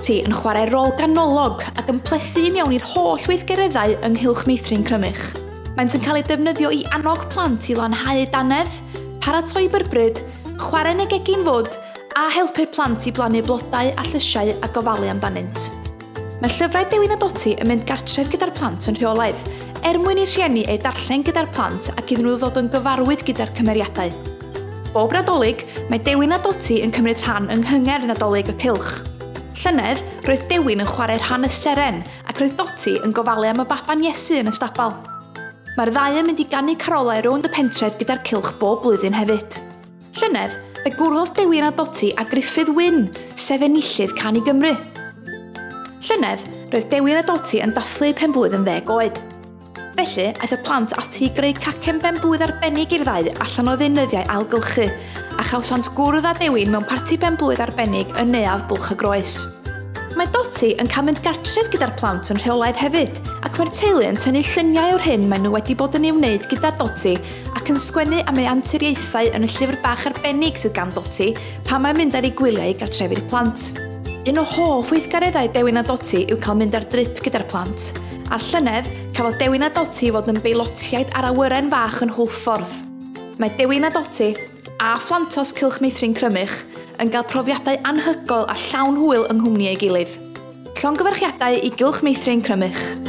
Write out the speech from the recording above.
Doti yn chwarae rôl ganolog ac yn plethu i mewn i'r holl weithgareddau yng Nghylch Meithrin Crymych. Maent yn cael eu defnyddio i annog plant i lanhau eu dannedd, paratoi byrbryd, chwarae yn y gegin fwd a helpu'r plant i blannu blodau a llysiau a gofalu amdanynt. Mae llyfrau Dewin a Doti yn mynd gartref gyda'r plant yn rheolaidd, er mwyn i'r rhieni eu darllen gyda'r plant ac iddyn nhw ddod yn gyfarwydd gyda'r cymeriadau. Bob Nadolig, mae Dewin a Doti yn cymryd rhan yng nghyngerdd Nadolig y Cylch. Llynedd, roedd Dewin yn chwarae rhan y seren ac roedd Doti yn gofalu am y baban Iesu yn y stabal. Mae'r ddau yn mynd i ganu carolau rownd y pentref gyda'r cylch bob blwyddyn hefyd. Llynedd, fe gwrddodd Dewin a Doti â Gruffydd Wyn, sef enillydd Cân i Gymru. Llynedd, roedd Dewin a Doti yn dathlu eu penblwydd yn ddeg oed. Felly, aeth y plant ati i greu cacen benblwydd arbennig i'r ddau allan o ddeunyddiau ailgylchu, a chawsant gwrdd â Dewin mewn parti benblwydd arbennig yn Neuadd Bwlch y Groes. Mae Doti yn cael mynd gartref gyda'r plant yn rheolaidd hefyd, ac mae'r teulu yn tynnu lluniau o'r hyn maen nhw wedi bod yn ei wneud gyda Doti ac yn sgwennu am ei anturiaethau yn y llyfr bach arbennig sydd gan Doti pan mae'n mynd ar ei gwyliau i gartrefi'r plant. Un o hoff weithgareddau Dewin a Doti yw cael mynd ar drip gyda'r plant. A'r llynedd, cafodd Dewin a Doti fod yn beilotiaid ar awyren fach yn Hwlffordd. Mae Dewin a Doti, a phlantos Cylch Meithrin Crymych, yn cael profiadau anhygoel a llawn hwyl yng nghwmni ei gilydd. Llongyfarchiadau i Gylch Meithrin Crymych.